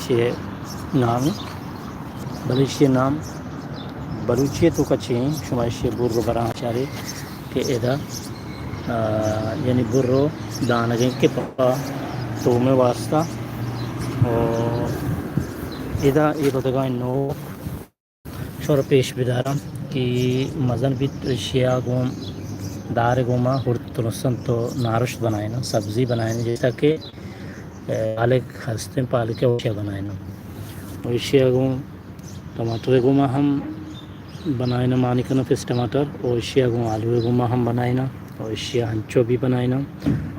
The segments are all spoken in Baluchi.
ایشی نام، بلے ایشی نام بلوچی تو کچیں، شما ایشی بر رو براں چارے کہ ادا، آ، یعنی بر رو دانگیں کہ پا تومے واسطہ۔ او ادا اے بدگاں نو شور پیش بداراں کہ مزن بیت، ایشیا گوں دار گوما ہرد ترسن تو نارشت بنائینا، سبزی بنائینا، جیسا کہ، اے، پالک ہستیں، پالک وشیا بنائینا۔ و ایشیا گوں ٹماٹر گوما ہم بنائینا، مانی کنو پس ٹماٹر، و ایشیا گوں آلو گوما ہم بنائینا، و ایشیا ہنچو بھی بنائینا۔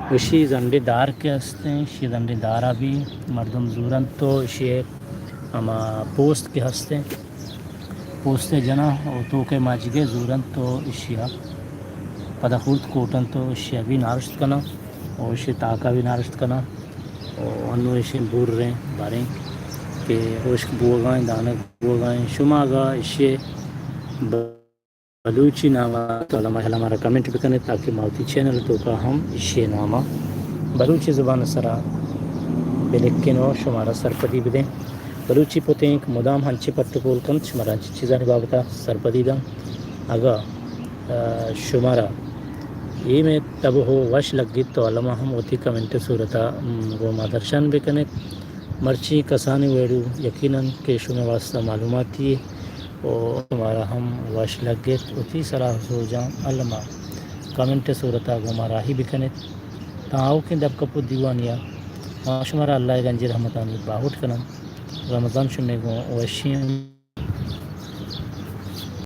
و ایشی زنڈے دار کہ ہستیں، ایشی زنڈے دارا بھی مردم زورن تو ایشی ہما پوست کہ ہستیں، پوستے جناں و توکے ماجگے زورنت و اشیا پدا خورد کوٹنت و اشیا بھی نارشت کناں و اشی تاکا بھی نارشت کناں و انو اشی بوریں باریں کہ ہشک بوگائیں، دانگ بوگائیں۔ شما اگا اشی بلوچی نام تو الما الما را کمنٹ بکنیت تاکہ ما وتی چینل توکا ہم اشی ناما بلوچی زبان سرا بلکن و شمارا سرپدی بدیں۔ بلوچی پتینک مدام ہنچیں پٹ و پول کنت، شمارا ہنچیں چیزانی بابتا سرپدی دنت۔ اگا، آ، شمارا اے مئے تبہ و وش لگیت تو الما ہم وتی کمنٹ صورتا، م، گوں ما درشان بکنیت۔ مرچی کسانی ویڈیو یقیناً کہ شمئے واسطہ معلوماتی و شمارا ہم وش لگیت، وتی صلاح و سوجاں الما کمنٹ صورتا گوں ما راہی بکنیت۔ تاں آؤکیں دپ کپ و دیوانیا ما شمارا اللہ گنجی رحمتانی باہوٹ کناں۔ رمضان شمئے گوں وشیں۔